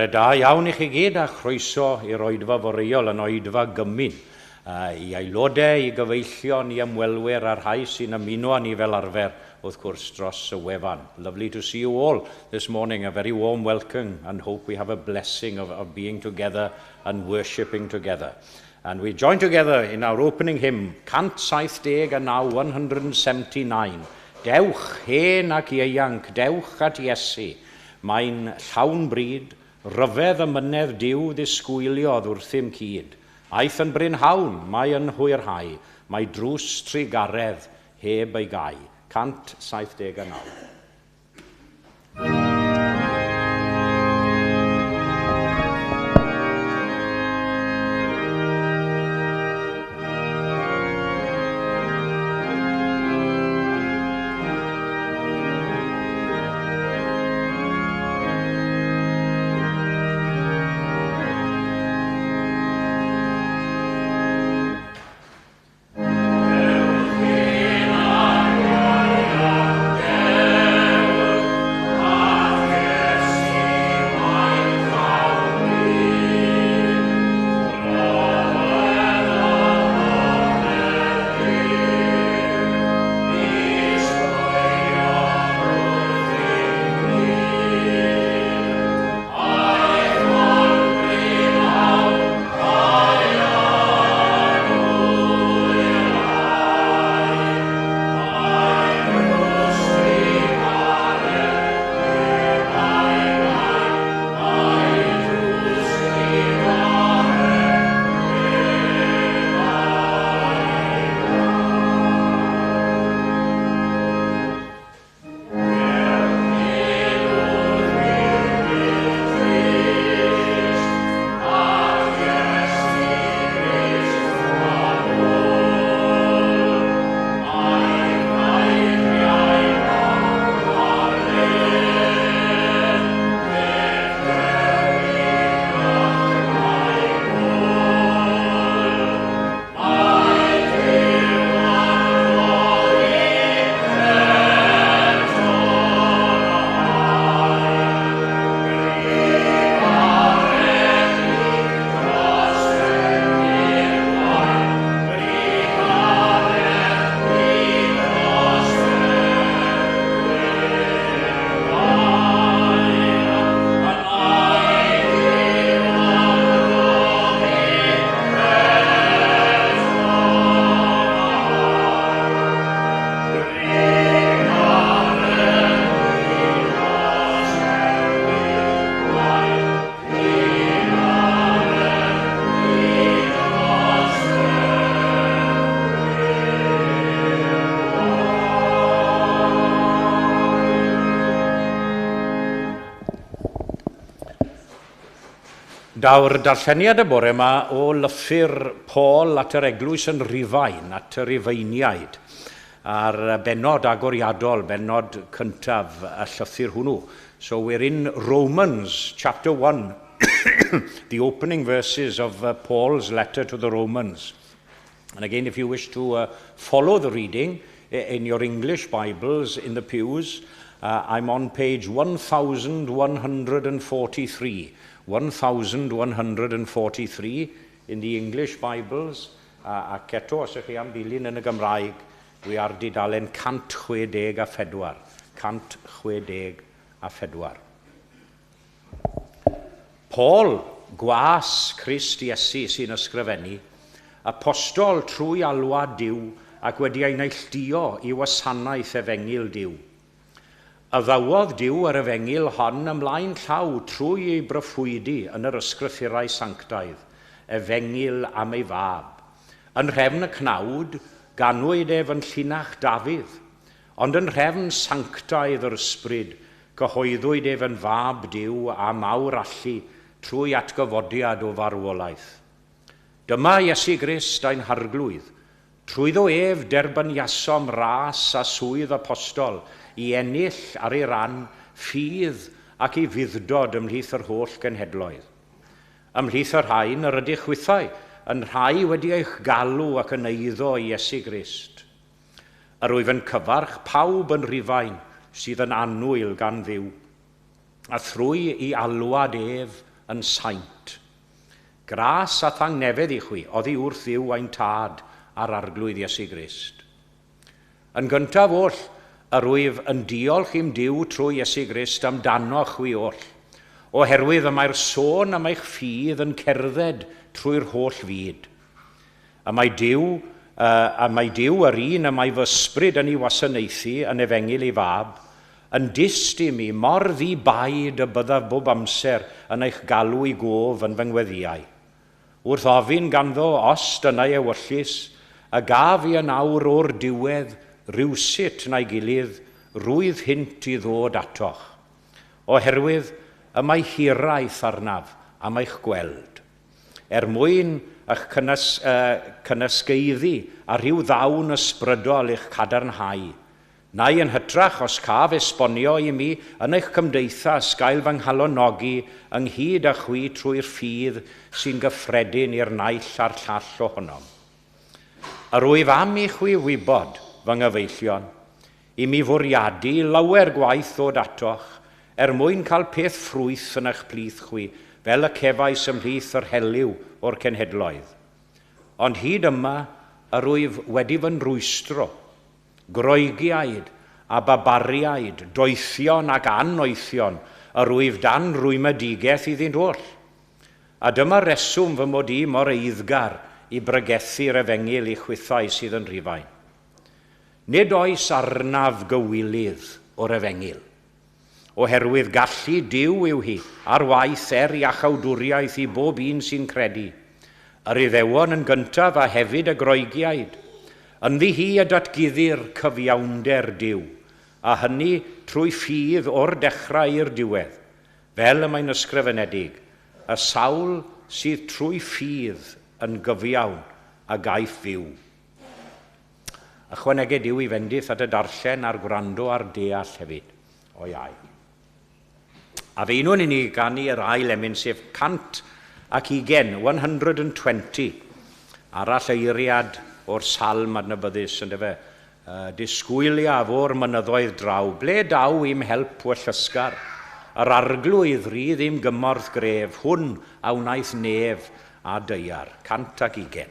Bore da iawn i chi gyd a chroeso i'r oedfa foreol yn oedfa gymun. I aelodau, i gyfeillion, i ymwelwyr a'r rhai sy'n ymuno â ni fel arfer, wrth gwrs, dros y wefan. Lovely to see you all this morning. A very warm welcome and hope we have a blessing of being together and worshipping together. And we join together in our opening hymn, 179, 179. Dewch, hen ac ieuanc, dewch at Iesu. Mae'n llawn bryd, rhyfedd amynedd Duw ddisgwyliodd wrthym cyd. Aeth yn brynhawn, mae yn hwyrhau, mae drws trugaredd heb ei gau. 179. Daw'r darlleniad y bore yma o lythyr Paul at yr eglwys yn Rhufain, at y Rufeiniaid, a'r bennod agoriadol, bennod cyntaf y llythyr hwnnw. So we're in Romans chapter 1, the opening verses of Paul's letter to the Romans. And again, if you wish to follow the reading in your English Bibles in the pews, I'm on page 1143. 1143 in the English Bibles, ac eto, os ydych chi am ddilyn yn y Gymraeg, dwi ar dudalen 164. 164. Paul, gwas Crist Iesu sy'n ysgrifennu, apostol trwy alwad Duw ac wedi ei neilltuo i wasanaeth efengyl Duw. Addawodd Duw yr efengyl hon ymlaen llaw trwy ei broffwydi yn yr ysgrythurau sanctaidd, efengyl am ei fab. Yn nhrefn y cnawd, ganwyd ef yn llinach Dafydd, ond yn nhrefn sanctaidd yr ysbryd, cyhoeddwyd ef yn fab Duw a mawr allu trwy atgyfodiad o farwolaeth. Dyma Iesu Grist ein harglwydd. Trwyddo ef derbyniasom ras a swydd apostol i ennill ar ei ran ffydd ac i fuddod ymhlith yr holl genhedloedd. Ymhlith y rhain yr ydych chwithau yn rhai wedi eich galw ac yn eiddo i Iesu Grist. Yr wyf yn cyfarch pawb yn Rhufain sydd yn annwyl gan Dduw, a thrwy ei alwad ef yn saint. Gras a thangnefedd i chwi, oddi wrth Dduw ein Tad a'r Arglwydd Iesu Grist. Yn gyntaf oll, yr wyf yn diolch i'm Duw trwy Iesu Grist amdano chwi oll, oherwydd y mae'r sôn am eich ffydd yn cerdded trwy'r holl fyd. Y mae Duw, a mae Duw yr un y mae fy ysbryd yn ei wasanaethu yn efengyl ei fab, yn dyst i mi mor ddi-baid y byddaf bob amser yn eich galw i gof yn fy ngweddïau. Wrth ofyn ganddo os dyna'i ewyllys, y gaf i yn awr o'r diwedd rywsut na'i gilydd, rwydd hynt i ddod atoch. Oherwydd y mae hiraeth arnaf am eich gweld. Er mwyn eich cynysgaeddu a rhyw ddawn ysbrydol eich cadarnhau, neu yn hytrach os caf esbonio i mi yn eich cymdeithas gael fy nghalonogi ynghyd â chwi trwy'r ffydd sy'n gyffredin i'r naill a'r llall ohonom. Yr wyf am i chwi wybod, fy nghyfeillion, i mi fwriadu lawer gwaith ddod atoch, er mwyn cael peth ffrwyth yn eich plith chwi, fel y cefais ymhlith yr helyw o'r cenhedloedd. Ond hyd yma, yr wyf wedi fy nrwystro, Groegiaid a babariaid, doethion ac annoethion, yr wyf dan rwymedigaeth iddynt oll. A dyma reswm fy mod i mor eiddgar i bregethu'r efengyl i chwithau sydd yn Rhufain. Nid oes arnaf gywilydd o'r efengyl, oherwydd gallu Duw yw hi ar waith er iachawdwriaeth i bob un sy'n credu, yr Iddewon yn gyntaf a hefyd y Groegiaid. Ynddi hi y datguddir cyfiawnder Duw, a hynny trwy ffydd o'r dechrau i'r diwedd, fel y mae'n ysgrifenedig, y sawl sydd trwy ffydd yn gyfiawn a gaiff fyw. Ychwaneged yw i fendith at y darllen a'r gwrando a'r deall hefyd o'i air. A fe unwn i ni ganu yr ail emyn, sef 120, 120, arall eiriad o'r salm adnabyddus, yndyfe, disgwyliaf o'r mynyddoedd draw, ble daw i'm help wellysgar? Yr Arglwydd rydd i'm gymorth gref, hwn a wnaeth nef a daear. 120.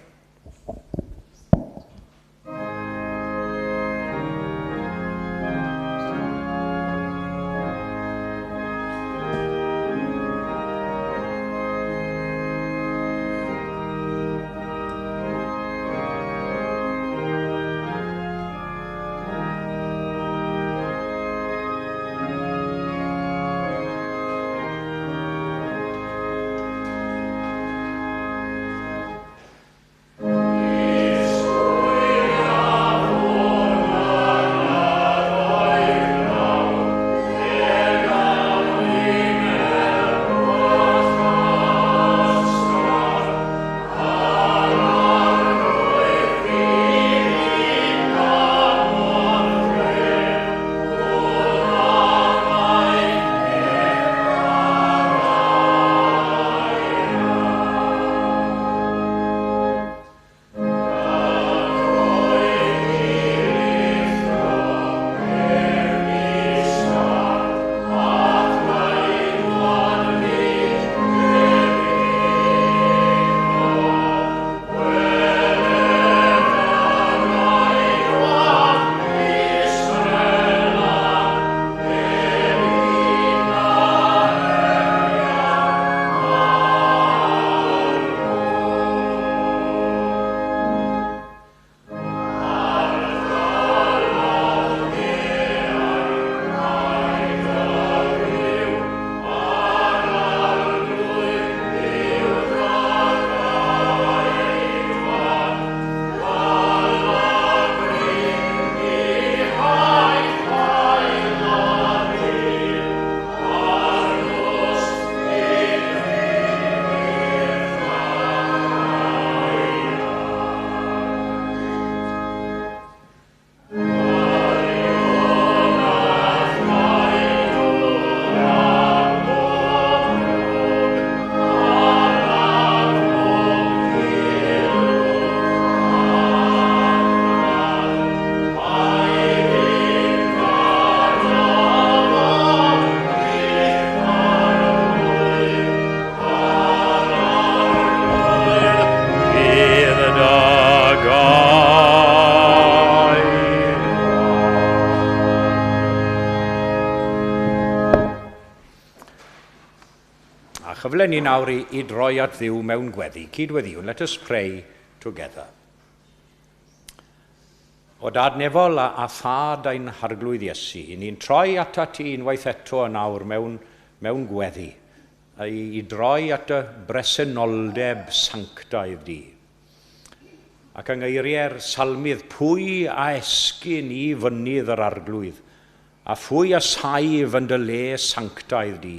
Chyfle ni nawr i droi at Dduw mewn gweddi. Cydweddïwn, let us pray together. O Dad nefol a Thad ein Harglwydd Iesu, i ni'n troi atat ti unwaith eto yn awr mewn gweddi, i droi at y bresenoldeb sanctaidd di. Ac yng ngeiriau'r salmydd, pwy a esgyn i fynydd yr Arglwydd, a phwy a saif yn dy le sanctaidd di?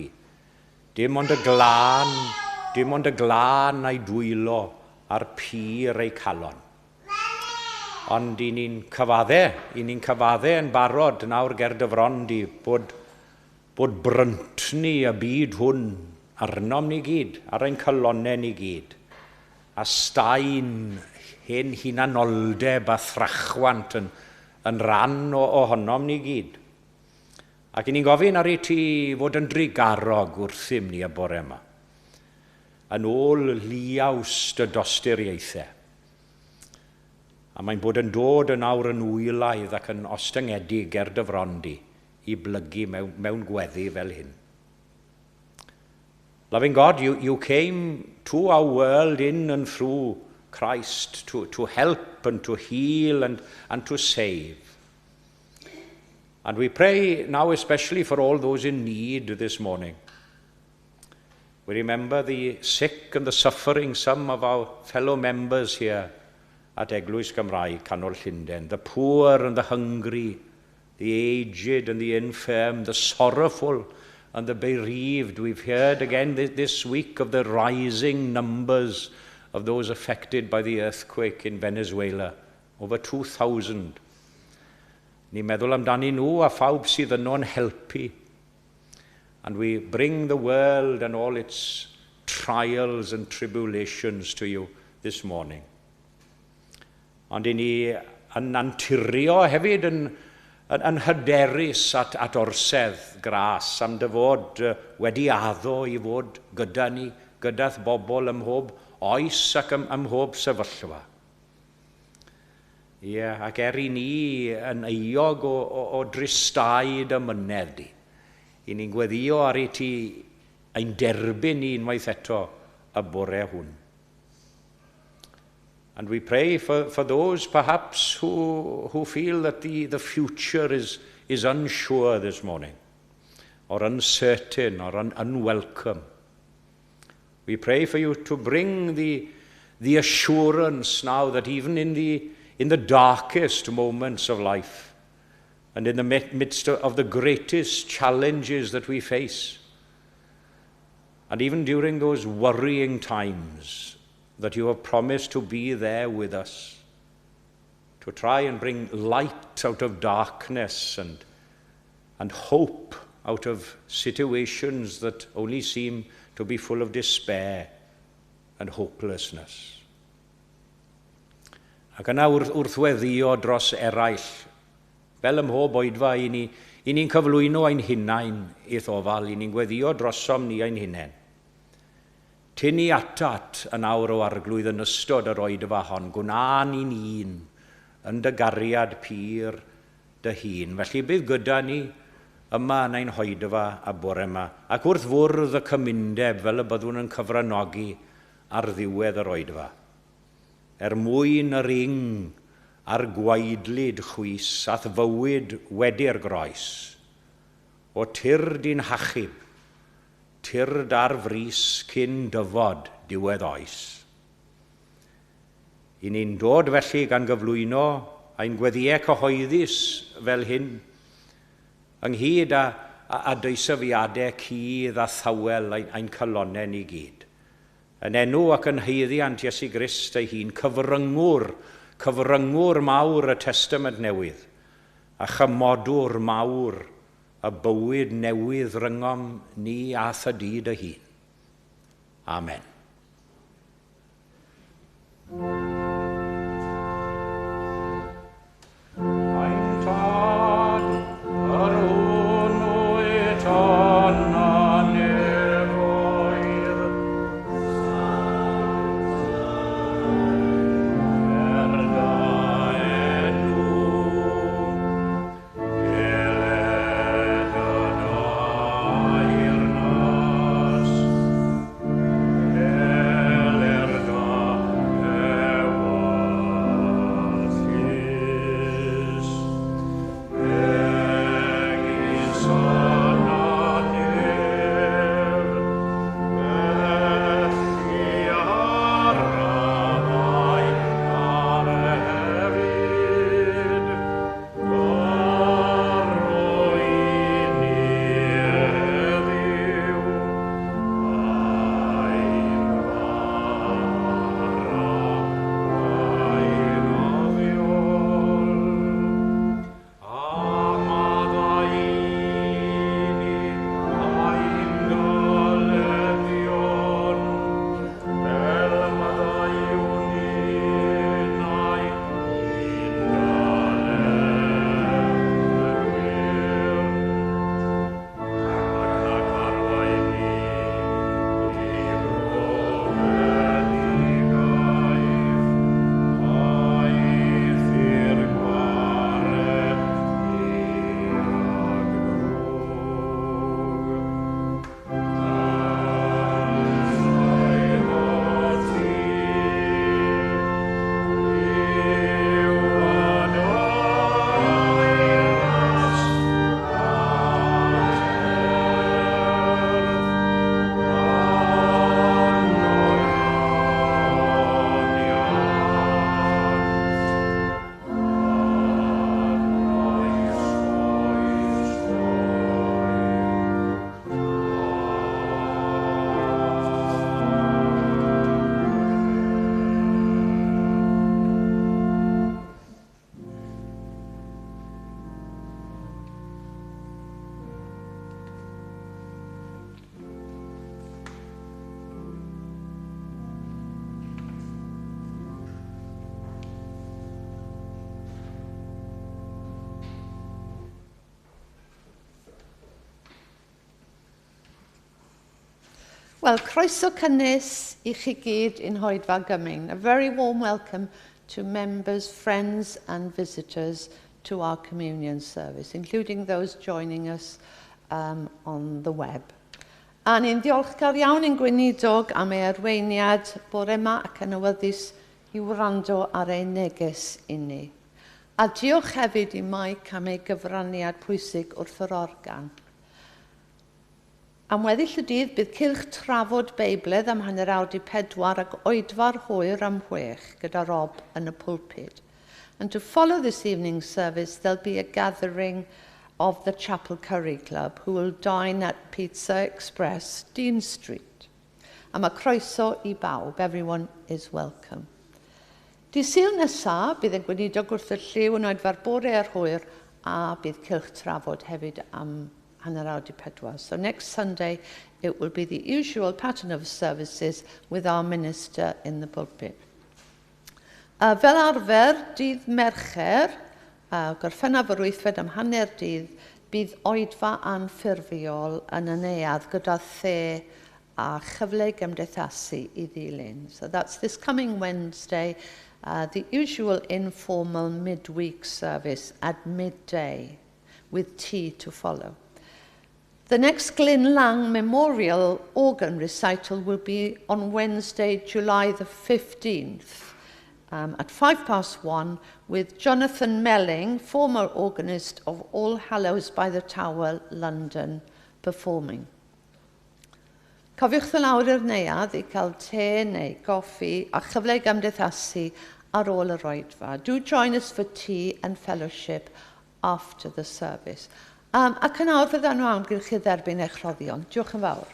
Dim ond y glân, dim ond y glân a'i dwylo a'r pur eu calon. Ond i ni'n cyfadde yn barod nawr ger dy fron di bod bryntni y byd hwn arnom ni gyd, ar ein calonnau ni gyd, a staen hen hunanoldeb a thrachwant yn rhan ohonom ni gyd. Ac i ni'n gofyn ar i ti fod yn drugarog wrthym ni y bore yma, yn ôl liaws dy dosturiaethau. A mae'n bod yn dod yn awr yn wylaidd ac yn ostyngedig ger dy fron di i blygu mewn gweddi fel hyn. Loving God, you came to our world in and through Christ to help and to heal and to save. And we pray now especially for all those in need this morning. We remember the sick and the suffering, some of our fellow members here at Eglwys Gymraeg Canol Llundain, the poor and the hungry, the aged and the infirm, the sorrowful and the bereaved. We've heard again this week of the rising numbers of those affected by the earthquake in Venezuela, over 2,000. Ni'n meddwl amdani nhw a phawb sydd yno'n helpu. And we bring the world and all its trials and tribulations to you this morning. Ond i ni yn anturio hefyd yn hyderus at orsedd gras am dy fod wedi addo i fod gyda ni, gyda'th bobl ym mhob oes ac ym mhob sefyllfa. Ie, ac er i ni yn euog o dristau dy mynedd di, i ni'n gweddio ar i ti ein derbyn ni unwaith eto y bore hwn. And we pray for those perhaps who feel that the future is unsure this morning, or uncertain, or unwelcome. We pray for you to bring the assurance now that even in the darkest moments of life, and in the midst of the greatest challenges that we face, and even during those worrying times, that you have promised to be there with us, to try and bring light out of darkness and hope out of situations that only seem to be full of despair and hopelessness. Ac yna wrth weddio dros eraill, fel ym mhob oedfa, i ni'n cyflwyno ein hunain i'th ofal, i ni'n gweddio drosom ni ein hunain. Tyn ni atat yn awr o Arglwydd yn ystod yr oedfa hon, gwna ni'n un yn dy gariad pur dy hun. Felly bydd gyda ni yma yn ein hoedfa a bore yma, ac wrth fwrdd y cymundeb fel y byddwn yn cyfranogi ar ddiwedd yr oedfa. Er mwyn yr ing a'r gwaedlyd chwys a'th fywyd wedi'r groes, o tyrd i'n hachub, tyrd ar frys cyn dyfod diwedd oes. I ni'n dod felly gan gyflwyno ein gweddïau cyhoeddus fel hyn, ynghyd â deisyfiadau cudd a thawel ein calonnau ni gyd. Yn enw ac yn haeddiant Iesu Grist ei hun, cyfryngwr mawr y Testament Newydd, a chymodwr mawr y bywyd newydd rhyngom ni a thydi dy hun. Amen. Ein Tad, yr hwn wyt yn y nefoedd, er dy enw, deled dy deyrnas, Wel, croeso cynnes i chi gyd i'n hoedfa gymun. A very warm welcome to members, friends and visitors to our communion service, including those joining us on the web. A ni'n ddiolchgar iawn i'n gweinidog am ei arweiniad bore yma ac yn awyddus i wrando ar ei neges i ni. A diolch hefyd i Mike am ei gyfraniad pwysig wrth yr organ. Am weddill y dydd bydd cylch trafod Beibledd am 3:30 ac oedfa'r hwyr am 6 gyda Rob yn y pulpud. And to follow this evening's service, there'll be a gathering of the Chapel Curry Club, who will dine at Pizza Express, Dean Street. A mae croeso i bawb. Everyone is welcome. Dydd Sul nesaf, bydd y gweinidog wrth y llyw yn oedfa'r bore a'r hwyr a bydd cylch trafod hefyd am 3:30. So next Sunday, it will be the usual pattern of services with our minister in the pulpit. Fel arfer, dydd Mercher, Gorffennaf yr 8fed am 12:30, bydd oedfa anffurfiol yn y neuadd gyda the a chyfle gymdeithasu i ddilyn. So that's this coming Wednesday, the usual informal midweek service at midday, with tea to follow. The next Glyn Lang Memorial Organ Recital will be on Wednesday, July the 15th, at 1:05 with Jonathan Melling, former organist of All Hallows by the Tower, London, performing. Cofiwch ddod lawr i'r neuadd i cael te neu goffi a chyfle i gymdeithasu ar ôl yr oedfa. Do join us for tea and fellowship after the service. Ac yn awr fyddan nhw amgylch i dderbyn eich rhoddion. Diolch yn fawr.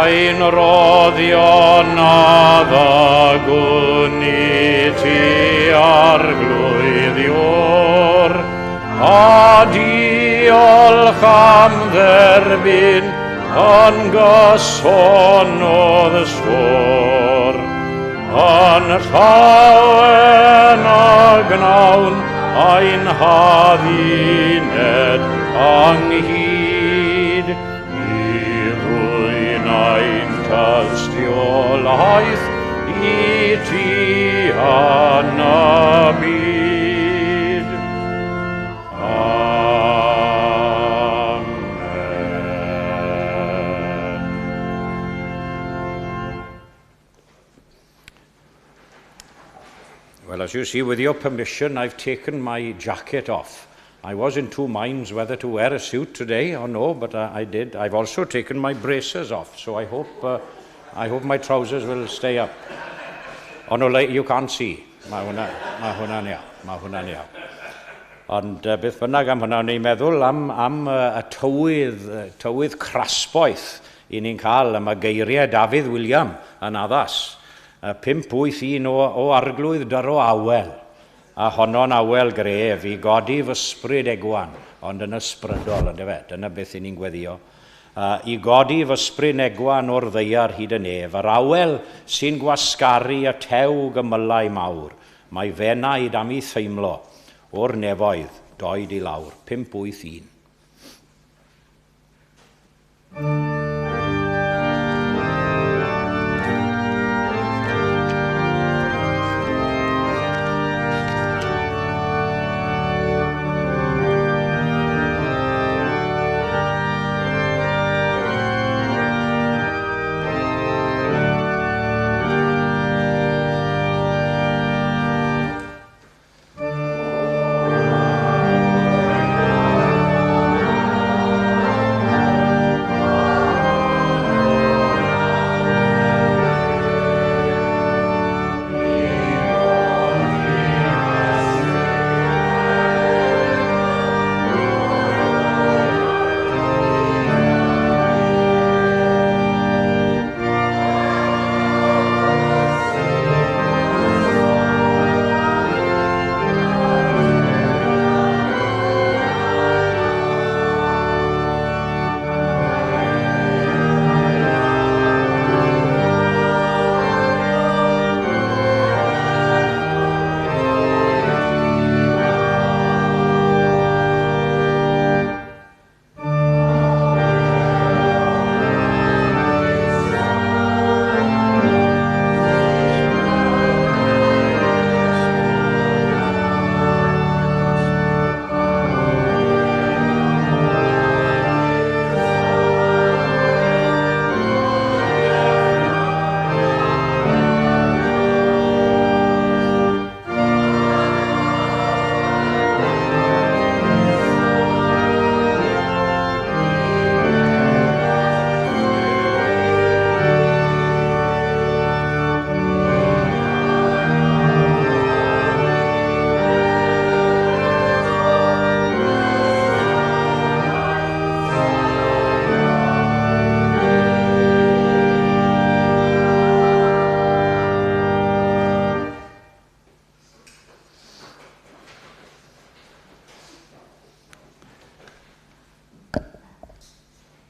Ein roddion a ddagwn i ti Arglwydd Ior, a diolch am dderbyn yn gyson o ddysgwr. Yn llawen a gnawn ein hadduned ynghyd, i ddwyn ein tystiolaeth i ti yn y byd. Amen. Well, as you see, with your permission, I've taken my jacket off. I was in two minds whether to wear a suit today or no, but I did. I've also taken my braces off, so I hope my trousers will stay up. Oh no, you can't see. Mae hwnna'n iawn. Mae hwnna'n iawn. Ond beth bynnag am hwnna, o'n i'n meddwl am y tywydd crasboeth i ni'n cael, am y geiriau Dafydd William yn addas. 581 o Arglwydd dyro awel. A honno'n awel gref i godi fy ysbryd egwan, ond yn ysbrydol, yndyfe? Dyna beth i ni'n gweddio. I godi fy ysbryd egwan o'r ddaear hyd y nef, a'r awel sy'n gwasgaru y tew gymylau mawr, mae f'enaid am ei theimlo o'r nefoedd, doed i lawr. 581.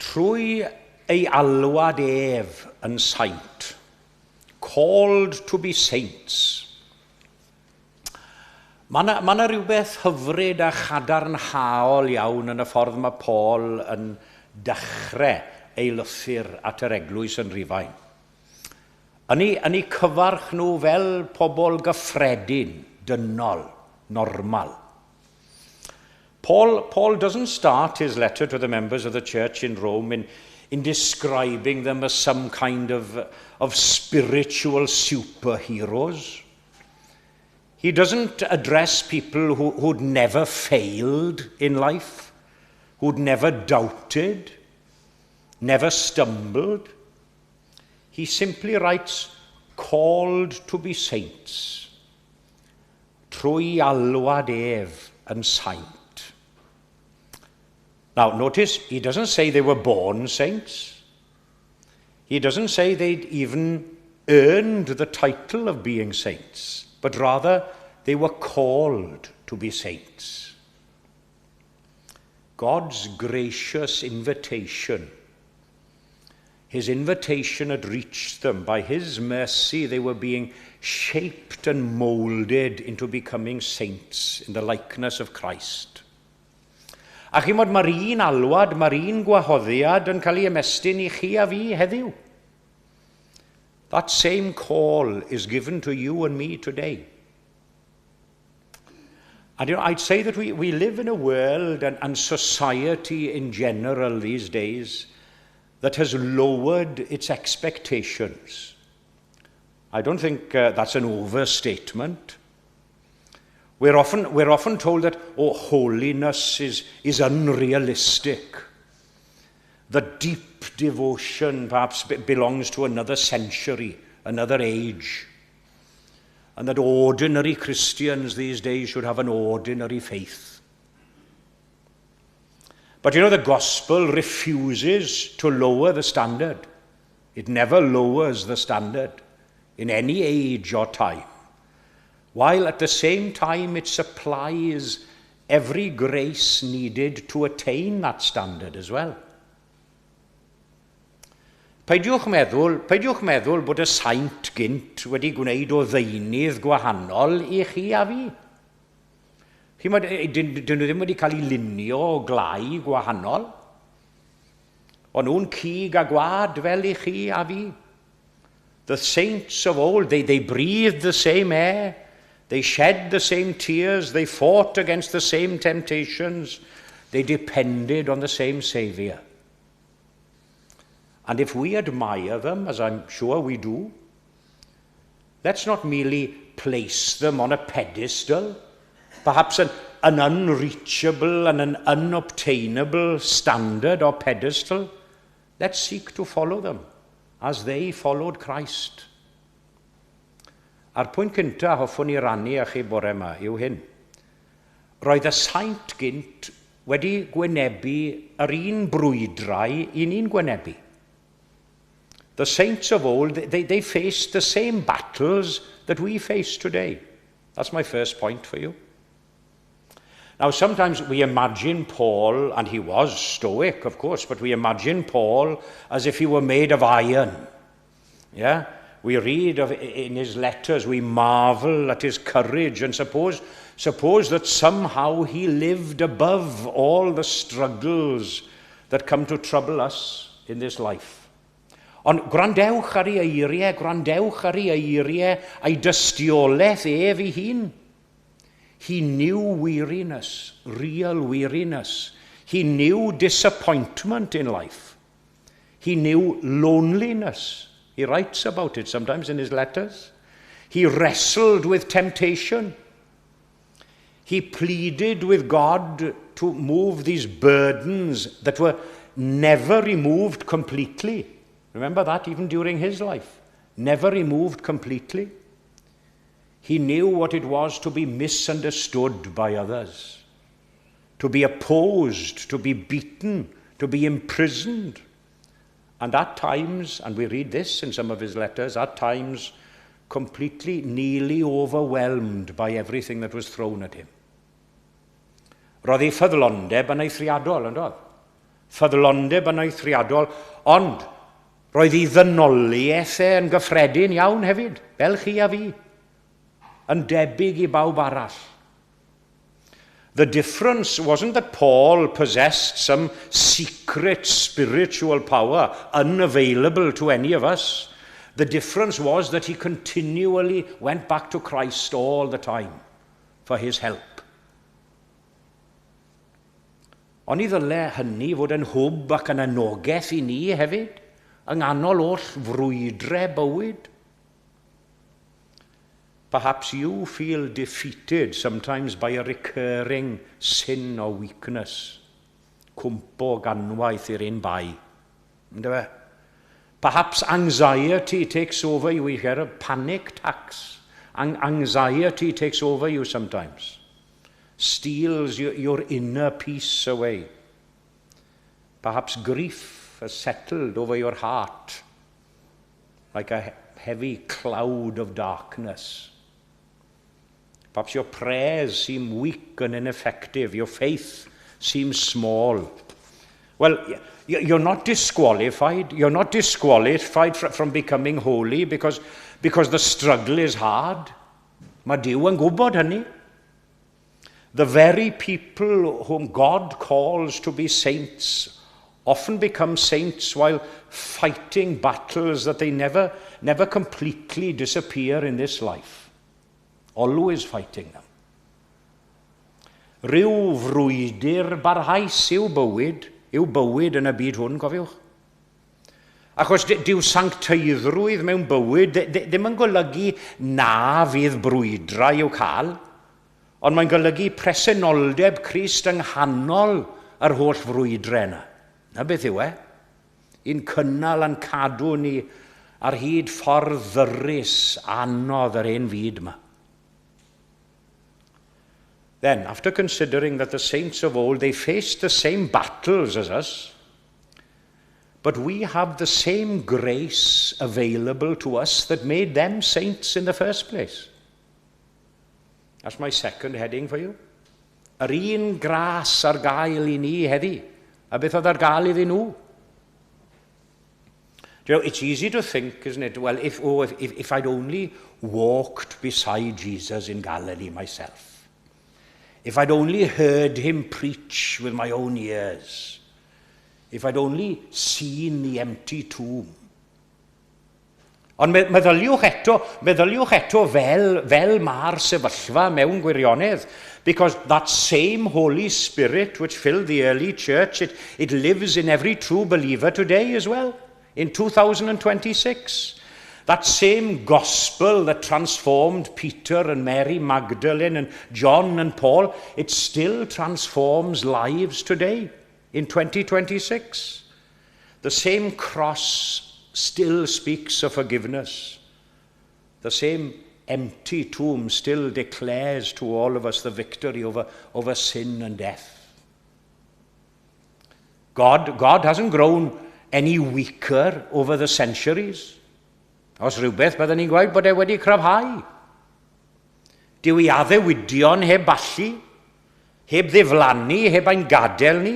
Trwy ei alwad ef yn saint, called to be saints. Mae yna ma rhywbeth hyfryd a chadarnhaol iawn yn y ffordd mae Paul yn dechrau ei lythyr at yr eglwys yn Rhufain. Yn ei cyfarch nhw fel pobl gyffredin, dynol, normal. Paul doesn't start his letter to the members of the church in Rome in describing them as some kind of spiritual superheroes. He doesn't address people who'd never failed in life, who'd never doubted, never stumbled. He simply writes, called to be saints. Trwy alwad ef yn saint. Now, notice, he doesn't say they were born saints. He doesn't say they'd even earned the title of being saints, but rather they were called to be saints. God's gracious invitation, his invitation had reached them. By his mercy, they were being shaped and moulded into becoming saints in the likeness of Christ. A chi'mod, mae'r un alwad, mae'r un gwahoddiad yn cael ei ymestyn i chi a fi heddiw. That same call is given to you and me today. And I'd say that we live in a world and society in general these days that has lowered its expectations. I don't think that's an overstatement. We're often told that, oh, holiness is unrealistic. The deep devotion perhaps belongs to another century, another age. And that ordinary Christians these days should have an ordinary faith. But the gospel refuses to lower the standard. It never lowers the standard in any age or time, while at the same time it supplies every grace needed to attain that standard as well. Peidiwch meddwl bod y saint gynt wedi gwneud o ddeunydd gwahanol i chi a fi. Chimod, dyn nhw ddim wedi cael eu lunio o glai gwahanol. O'n nhw'n cig a gwaed fel i chi a fi. The saints of old, they breathed the same air, they shed the same tears, they fought against the same temptations, they depended on the same Saviour. And if we admire them, as I'm sure we do, let's not merely place them on a pedestal, perhaps an unreachable and an unobtainable standard or pedestal. Let's seek to follow them as they followed Christ. A'r pwynt cyntaf hoffwn i rannu â chi bore yma yw hyn. Roedd y saint gynt wedi gwynebu yr un brwydrau i ni'n gwynebu. The saints of old, they faced the same battles that we face today. That's my first point for you. Now, sometimes we imagine Paul, and he was stoic, of course, but we imagine Paul as if he were made of iron. Yeah? We read of in his letters, we marvel at his courage and suppose that somehow he lived above all the struggles that come to trouble us in this life. Ond gwrandewch ar ei eiriau, gwrandewch ar ei eiriau a'i dystiolaeth ef ei hun. He knew weariness, real weariness. He knew disappointment in life. He knew loneliness. He writes about it sometimes in his letters. He wrestled with temptation. He pleaded with God to move these burdens that were never removed completely. Remember that even during his life. Never removed completely. He knew what it was to be misunderstood by others, to be opposed, to be beaten, to be imprisoned. And at times, and we read this in some of his letters, at times completely, nearly overwhelmed by everything that was thrown at him. Roedd ei ffyddlondeb yn eithriadol, yn doedd? Ffyddlondeb yn eithriadol, ond roedd ei ddynoliaeth e yn gyffredin iawn hefyd, fel chi a fi, yn debyg i bawb arall. The difference wasn't that Paul possessed some secret spiritual power unavailable to any of us. The difference was that he continually went back to Christ all the time for his help. Oni ddyle hynny fod yn hwb ac yn anogaeth i ni hefyd, yng nghanol holl frwydre bywyd? Perhaps you feel defeated sometimes by a recurring sin or weakness. Cwmpo ganwaith i'r un bai. Yndyfe? Perhaps anxiety takes over you. You get a panic attacks. Anxiety takes over you sometimes. Steals your inner peace away. Perhaps grief has settled over your heart like a heavy cloud of darkness. Perhaps your prayers seem weak and ineffective. Your faith seems small. Well, you're not disqualified. You're not disqualified from becoming holy because the struggle is hard. Mae Duw yn gwybod hynny. The very people whom God calls to be saints often become saints while fighting battles that they never completely disappear in this life. Always fighting them. Rhyw frwydr barhaus yw bywyd yn y byd hwn, cofiwch. Achos dyw sancteiddrwydd mewn bywyd ddim yn golygu na fydd brwydrau i'w cael, ond mae'n golygu presenoldeb Crist yng nghanol yr holl frwydrau yna. Na beth yw e? I'n cynnal a'n cadw ni ar hyd ffordd ddyrus anodd yr ein fyd yma. Then, after considering that the saints of old, they faced the same battles as us, but we have the same grace available to us that made them saints in the first place. That's my second heading for you. Yr un gras ar gael i ni heddi, a beth oedd ar gael iddyn nhw. Do you know, it's easy to think, isn't it? Well, if, oh, if I'd only walked beside Jesus in Galilee myself, if I'd only heard him preach with my own ears, if I'd only seen the empty tomb. Ond meddyliwch eto fel mae'r sefyllfa mewn gwirionedd. Because that same Holy Spirit which filled the early church, it lives in every true believer today as well, in 2026. That same gospel that transformed Peter and Mary Magdalene and John and Paul, it still transforms lives today in 2026. The same cross still speaks of forgiveness. The same empty tomb still declares to all of us the victory over sin and death. God hasn't grown any weaker over the centuries. Os rhywbeth, byddwn ni'n gweud bod e wedi cryfhau. Dyw ei addewidion heb ballu, heb ddiflannu, heb ein gadael ni.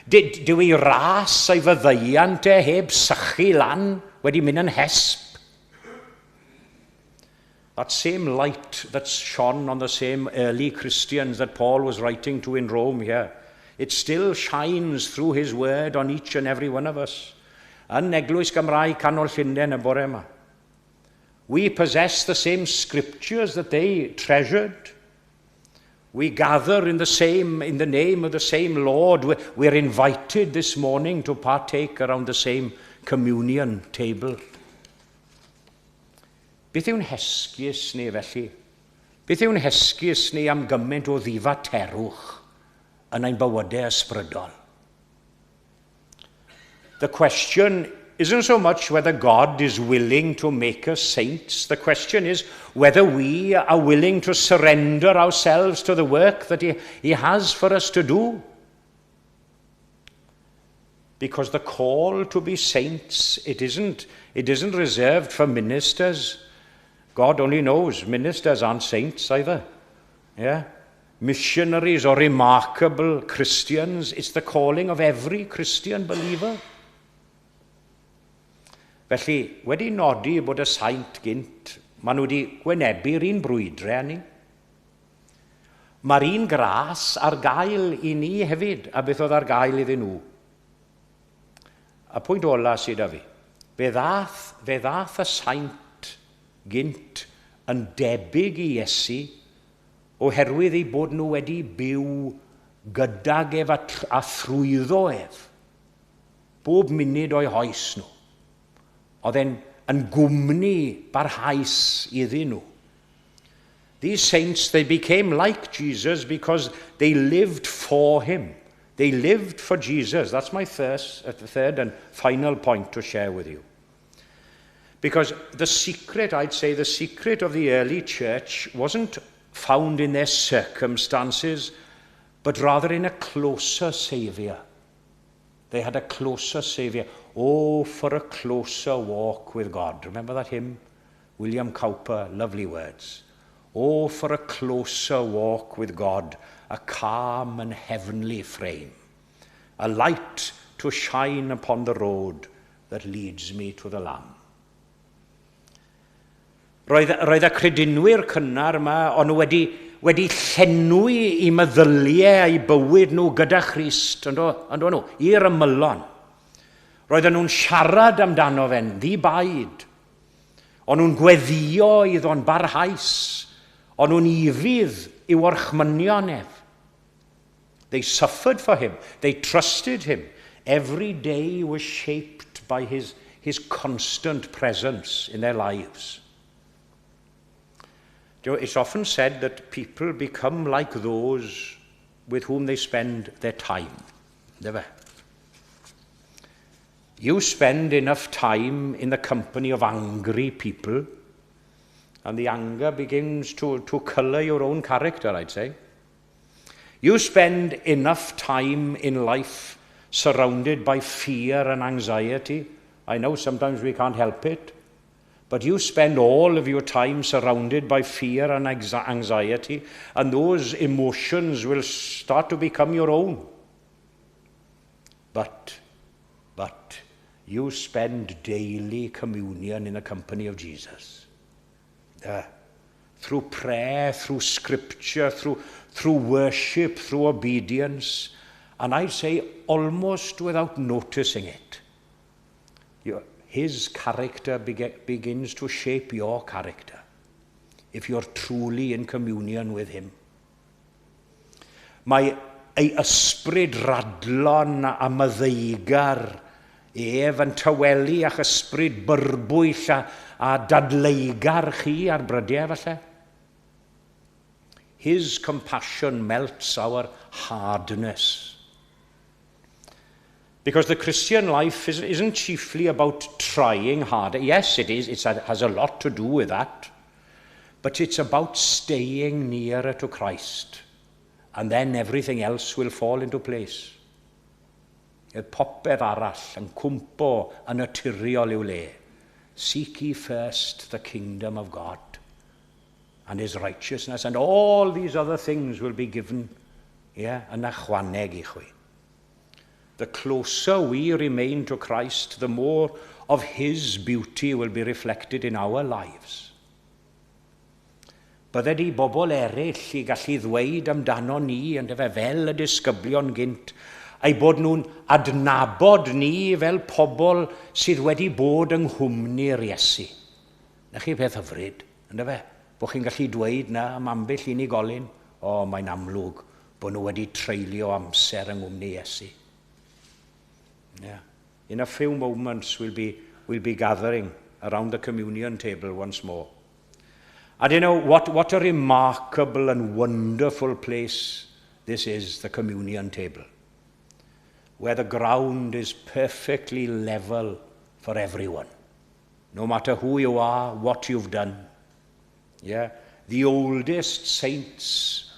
Dyw ei ras a'i faddeuant e heb sychu lan wedi mynd yn hesb. That same light that shone on the same early Christians that Paul was writing to in Rome here, it still shines through his word on each and every one of us. Yn Eglwys Gymraeg Canol Llundain y bore yma. We possess the same scriptures that they treasured. We gather in the name of the same Lord. We're invited this morning to partake around the same communion table. Beth yw'n hesgus ni felly? Beth yw'n hesgus ni am gymaint o ddifaterwch yn ein bywydau ysbrydol? The question isn't so much whether God is willing to make us saints. The question is whether we are willing to surrender ourselves to the work that He has for us to do. Because the call to be saints, it isn't reserved for ministers. God only knows, ministers aren't saints either. Yeah? Missionaries or remarkable Christians, it's the calling of every Christian believer. Felly, wedi nodi bod y saint gynt, maen nhw wedi gwynebu'r un brwydrau â ni. Mae'r un gras ar gael i ni hefyd, a beth oedd ar gael iddyn nhw. A pwynt ola sydd â fi. Fe ddath y saint gynt yn debyg i Iesu oherwydd eu bod nhw wedi byw gydag ef a thrwyddo ef. Bob munud o'u hoes nhw. Oedd e'n yn gwmni barhaus iddyn nhw. These saints, they became like Jesus because they lived for him. They lived for Jesus. That's my third and final point to share with you. Because the secret, I'd say, the secret of the early church wasn't found in their circumstances, but rather in a closer Saviour. They had a closer Saviour. Oh, for a closer walk with God. Remember that hymn? William Cowper, lovely words. Oh, for a closer walk with God, a calm and heavenly frame, a light to shine upon the road that leads me to the Lamb. Roedd y credinwyr cynnar yma, o'n nhw wedi llenwi eu meddyliau a'u bywyd nhw gyda Christ, on'd nhw, i'r ymylon. Roedden nhw'n siarad amdano fe'n ddi-baid. O'n nhw'n gweddio iddo'n barhaus. O'n nhw'n ufudd i'w orchmynion ef. They suffered for him. They trusted him. Every day was shaped by his constant presence in their lives. It's often said that people become like those with whom they spend their time. Never. You spend enough time in the company of angry people, and the anger begins to colour your own character, I'd say. You spend enough time in life surrounded by fear and anxiety. I know sometimes we can't help it. But you spend all of your time surrounded by fear and anxiety, and those emotions will start to become your own. But You spend daily communion in the company of Jesus. Through prayer, through scripture, through worship, through obedience, and I say almost without noticing it. His character begins to shape your character if you're truly in communion with him. Mae ei ysbryd radlon a maddeugar ef yn tawelu a'ch ysbryd byrbwyll a dadleugar chi ar brydiau falle. His compassion melts our hardness. Because the Christian life isn't chiefly about trying harder. Yes, it is. It has a lot to do with that. But it's about staying nearer to Christ. And then everything else will fall into place. Y popeth arall yn cwmpo yn naturiol i'w le. Seek ye first the kingdom of God and his righteousness, and all these other things will be given, yeah, yn ychwaneg i chwi. The closer we remain to Christ, the more of his beauty will be reflected in our lives. Bydded i bobl eraill i gallu ddweud amdano ni, yndyfe, fel y disgyblion gynt, eu bod nhw'n adnabod ni fel pobl sydd wedi bod yng nghwmni'r Iesu. Na chi peth hyfryd, yndyfe? Bod chi'n gallu dweud na am ambell unigolyn, o, mae'n amlwg bod nhw wedi treulio amser yng nghwmni Iesu. Yeah. In a few moments we'll be gathering around the communion table once more. And you know, what a remarkable and wonderful place this is, the communion table, where the ground is perfectly level for everyone, no matter who you are, what you've done. Yeah, the oldest saints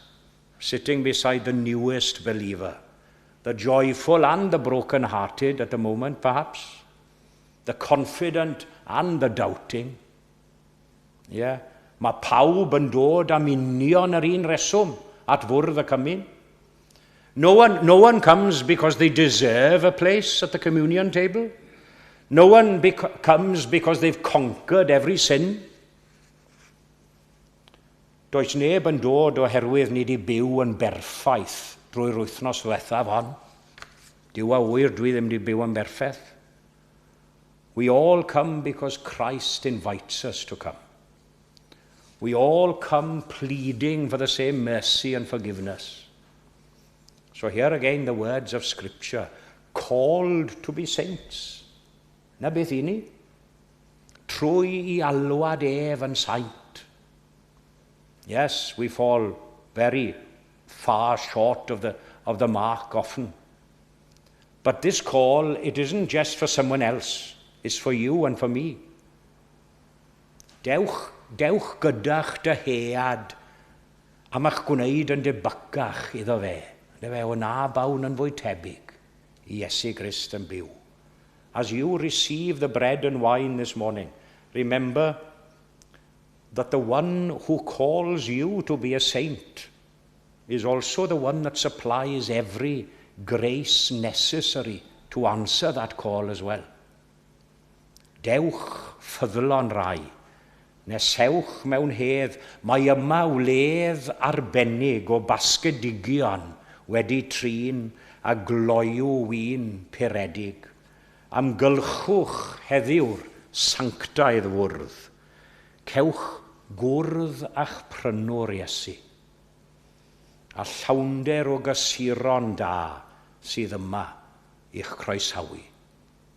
sitting beside the newest believer, the joyful and the broken-hearted at the moment, perhaps, the confident and the doubting. Yeah. Mae pawb yn dod am union yr un reswm at fwrdd y cymun. No one comes because they deserve a place at the communion table. No one comes because they've conquered every sin. Does neb yn dod oherwydd ni wedi byw yn berffaith drwy'r wythnos ddiwethaf hon. Duw a ŵyr dwi ddim wedi byw yn berffaith. We all come because Christ invites us to come. We all come pleading for the same mercy and forgiveness. So here again the words of Scripture, called to be saints. Na beth i ni? Trwy i alwad ef yn saint. Yes, we fall very far short of the mark often. But this call, it isn't just for someone else. It's for you and for me. Dewch gyda'ch dyhead am eich gwneud yn debycach iddo fe. Yndyfe, o na bawn yn fwy tebyg i Iesu Grist yn byw. As you receive the bread and wine this morning, remember that the one who calls you to be a saint is also the one that supplies every grace necessary to answer that call as well. Dewch ffyddlon rai, nesewch mewn hedd, mae yma wledd arbennig o basgedigion wedi trin a gloyw win puredig. Amgylchwch heddiw'r sanctaidd fwrdd. Cewch gwrdd a'ch prynwr Iesu. A llawnder o gysuron da sydd yma i'ch croesawu.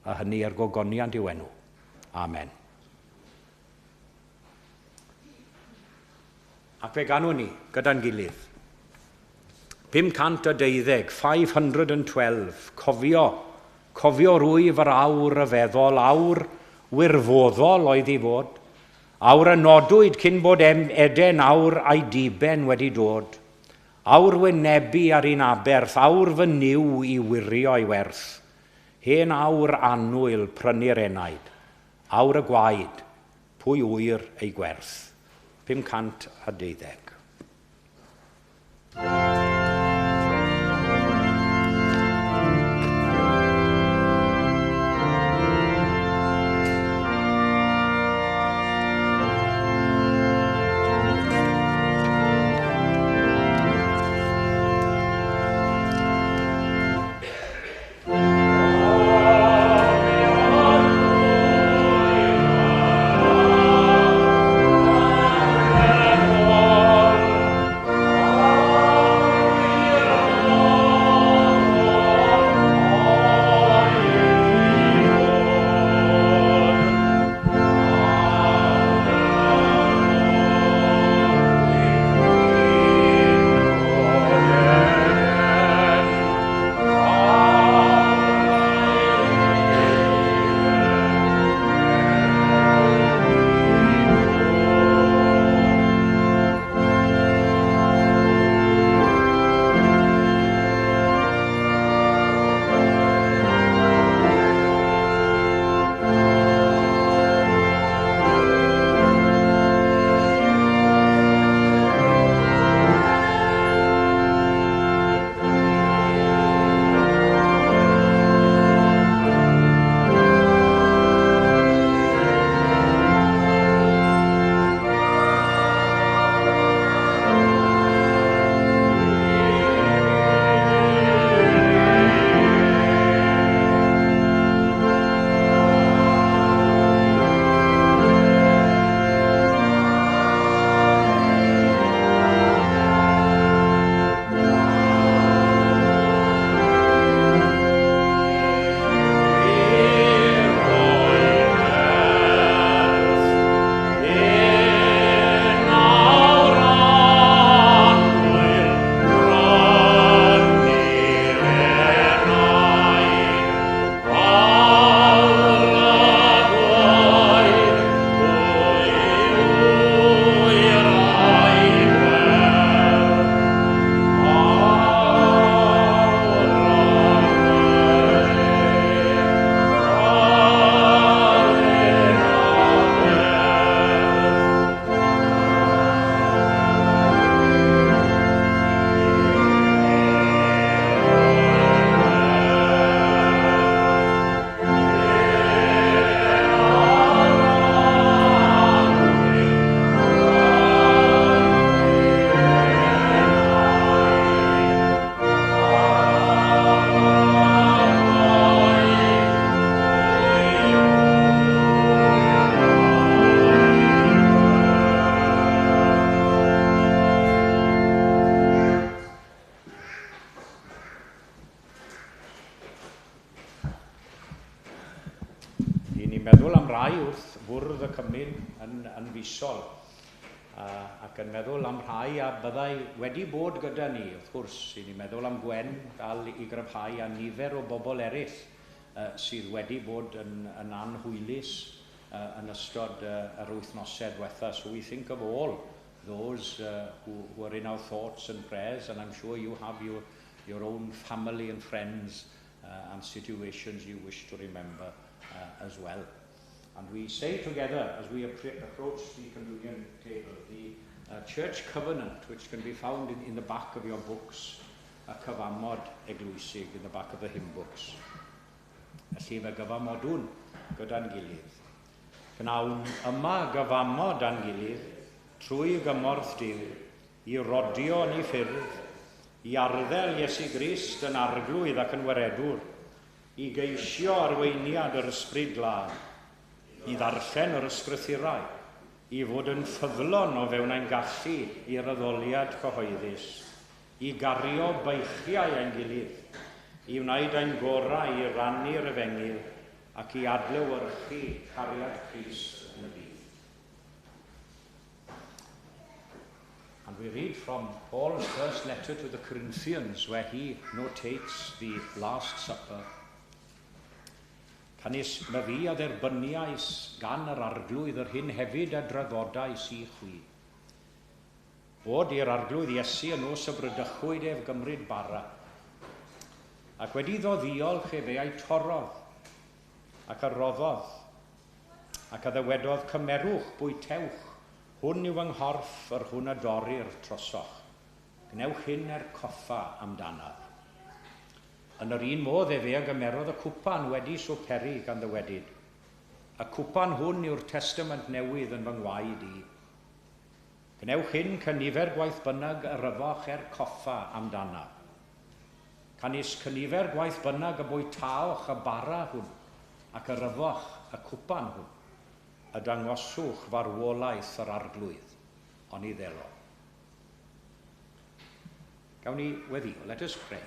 A hynny er gogoniant i'w enw. Amen. Ac fe ganwn ni gyda'n gilydd. 512, 512, cofio, cofio rwyf yr awr ryfeddol, awr wirfoddol oedd i fod, awr y nodwyd cyn bod Eden awr a'i diben wedi dod, awr wynebu ar un aberth, awr fy Nuw i wirio ei werth, hen awr annwyl prynu'r enaid, awr y gwaed, pwy ŵyr ei gwerth. 512. Ni'n meddwl am rai wrth fwrdd y cymun yn fisol, ac yn meddwl am rhai a byddai wedi bod gyda ni, wrth gwrs. I ni'n meddwl am Gwen dal i gryfhau a nifer o bobl eraill sydd wedi bod yn anhwylus yn ystod yr wythnosau diwetha. So we think of all those who are in our thoughts and prayers, and I'm sure you have your own family and friends and situations you wish to remember as well. And we say together as we approach the communion table, the church covenant, which can be found in the back of your books, y cyfamod eglwysig in the back of the hymn books. Felly fe gyfamodwn gyda'n gilydd. Gnawn yma gyfamod â'n gilydd trwy gymorth Duw i rodio yn ei ffyrdd, i arddel Iesu Grist yn arglwydd ac yn waredwr, i geisio arweiniad yr Ysbryd Glân, i ddarllen yr ysgrythurau, i fod yn ffyddlon o fewn ein gallu i'r addoliad cyhoeddus, i gario beichiau ein gilydd, i wneud ein gorau i rannu'r efengyl ac i adlewyrchu cariad Crist yn y byd. And we read from Paul's first letter to the Corinthians, where he notates the Last Supper. Canys myfi a dderbyniais gan yr arglwydd yr hyn hefyd a draddodais i chwi. Bod i'r arglwydd Iesu y nos y bradychwyd ef gymryd bara, ac wedi iddo ddiolch efe a'i torrodd, ac a roddodd, ac a ddywedodd, cymerwch, bwytewch, hwn yw fy nghorff yr hwn a dorrir trosoch. Gwnewch hyn er coffa amdanaf. Yn yr un modd efe a gymerodd y cwpan wedi swperi gan ddywedyd, y cwpan hwn yw'r testament newydd yn fy ngwaed i. Gwnewch hyn cynifer gwaith bynnag yr yfoch er coffa amdanaf. Canys cynifer gwaith bynnag y bwytaoch y bara hwn ac yr yfoch y cwpan hwn, y dangoswch farwolaeth yr arglwydd, oni ddelo. Gawn ni weddio. Let us pray.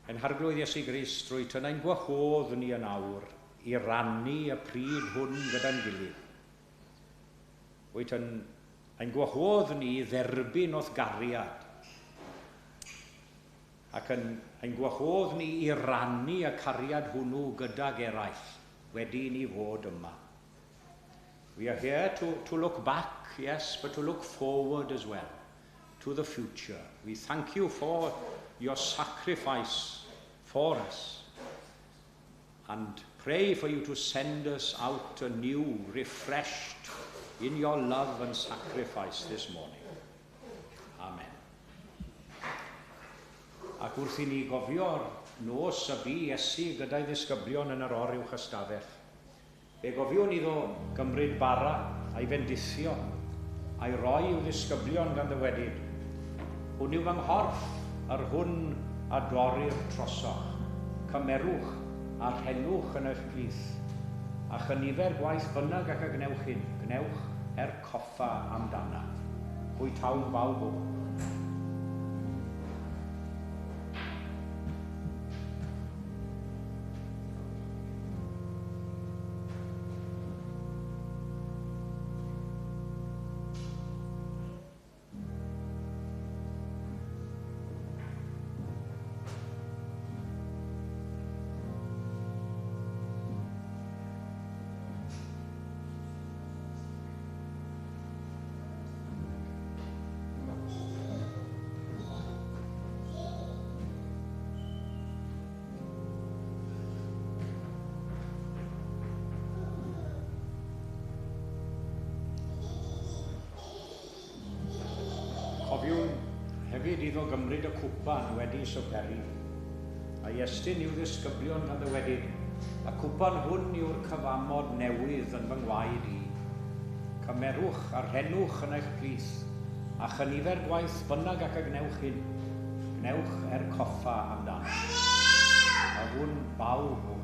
Ein harglwydd Iesu Grist, rwyt yn ein gwahodd ni yn awr i rannu y pryd hwn gyda'n gilydd. Wyt yn ein gwahodd ni i dderbyn o'th gariad ac yn ein gwahodd ni i rannu y cariad hwnnw gydag eraill wedi i ni fod yma. We are here to look back, yes, but to look forward as well, to the future. We thank you for your sacrifice for us and pray for you to send us out anew, refreshed in your love and sacrifice this morning. Amen. Ac wrth i ni gofio'r nos y bu Iesu gyda'i ddisgyblion yn yr oruwch ystafell, fe gofiwn iddo gymryd bara a'i fendithio, a'i roi i'w ddisgyblion gan ddywedyd, hwn yw fy nghorff, yr hwn a dorrir trosoch. Cymerwch a rhennwch yn eich plith, a chynifer gwaith bynnag ac a gwnewch hyn, gwnewch er coffa amdanaf. Bwytawn bawb o hwn. Cofiwn hefyd iddo gymryd y cwpan wedi swperi, a'i estyn i'w ddisgyblion gan ddywedyd, y cwpan hwn yw'r cyfamod newydd yn fy ngwaed i. Cymerwch a rhennwch yn eich plith, a chynifer gwaith bynnag ac a gwnewch hyn, gwnewch er coffa amdano. A hwn bawb o hwn.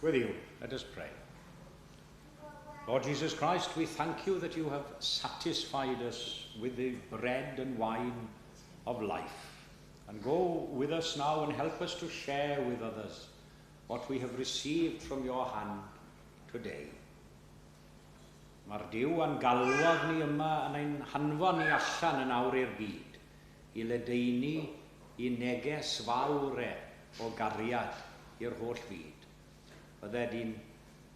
With you, let us pray. Lord Jesus Christ, we thank you that you have satisfied us with the bread and wine of life. And go with us now and help us to share with others what we have received from your hand today. Mae'r Duw a'n galwodd ni yma yn ein hanfon ni allan yn awr i'r byd i ledaenu ei neges fawr e o gariad i'r holl fyd. Bydded i'n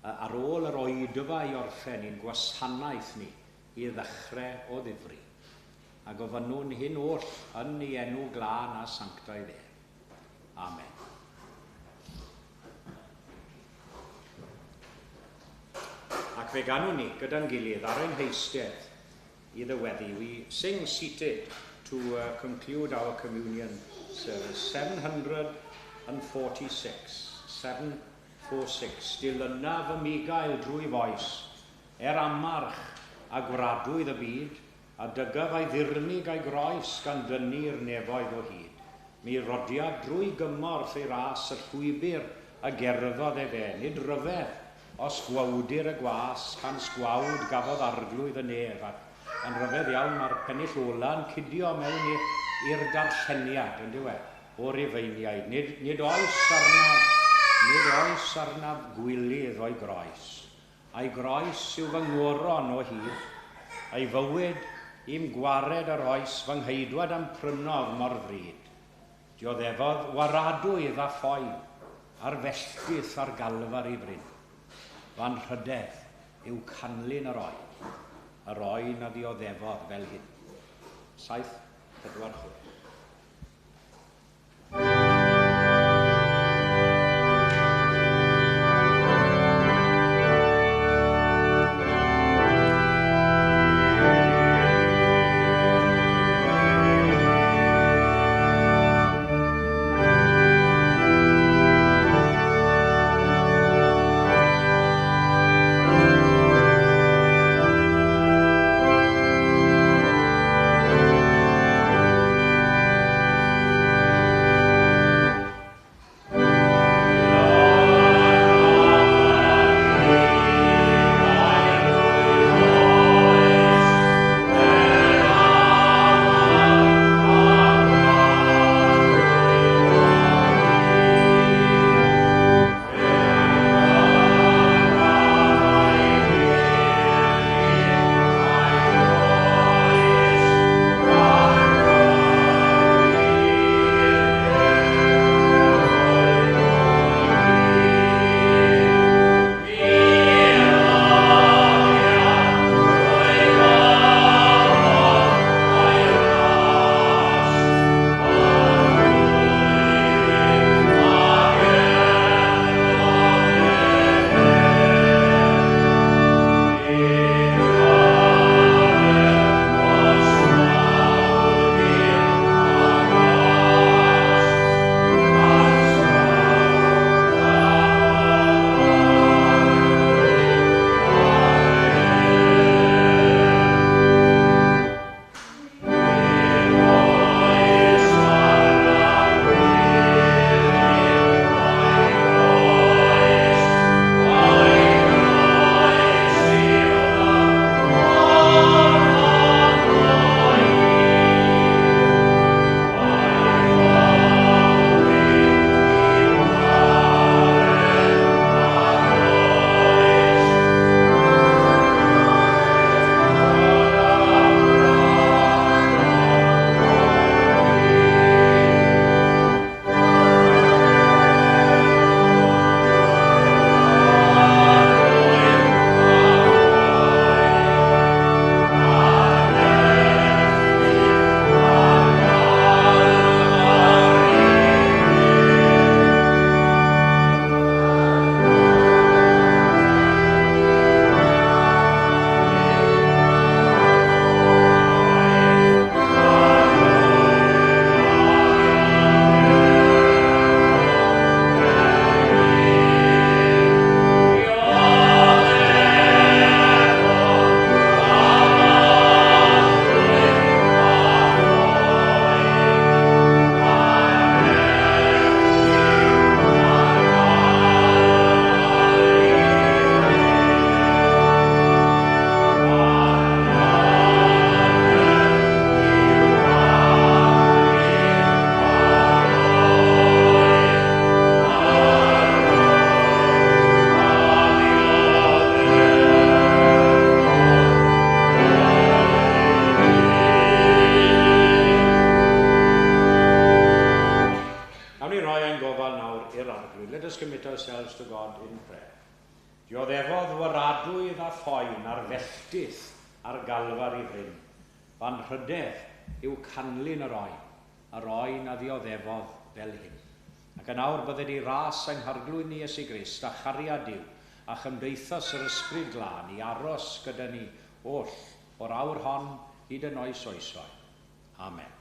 ar ôl yr oedfa i orffen i'n gwasanaeth ni i ddechrau o ddifri. A gofynnwn hyn oll yn ei enw glân a sanctaidd e. Amen. Ac fe ganwn ni gyda'n gilydd ar ein heistedd i ddiweddu. We sing seated to conclude our communion service. 746. 746. Dilyna fy migail drwy foes, er amarch a gwradwydd y byd, a dygaf a'i ddirmig a'i groes gan dynnu'r nefoedd o hyd. Mi rodiaf drwy gymorth ei ras y llwybr a gerddodd efe, nid ryfedd, os gwawdir y gwas, cans gwawd gafodd arglwydd y nef, ac yn ryfedd iawn mae'r pennill ola'n cydio mewn i'r darlleniad, yn dyw e, o'r Rufeiniaid. Nid oes arnaf gwilydd o'i groes. A'i groes yw fy ngoron o hyd, a'i fywyd i'm gwared yr oes fy ngheidwad am prynodd mor ddrud. Dioddefodd waradwydd a phoen ar felltith ar Galfari fryn. Fy anrhydedd yw canlyn yr oen, yr oen a ddioddefodd fel hyn. 746. God in prayer. Dioddefodd waradwydd a phoen ar felltith ar Galfari fryn. F'anrhydedd yw canlyn yr oen, yr oen a ddioddefodd fel hyn. Ac yn awr bydded i ras ein Harglwydd ni Iesu Grist a chariad Duw a chymdeithas yr Ysbryd Glân i aros gyda ni oll o'r awr hon hyd yn oes oesoedd. Amen.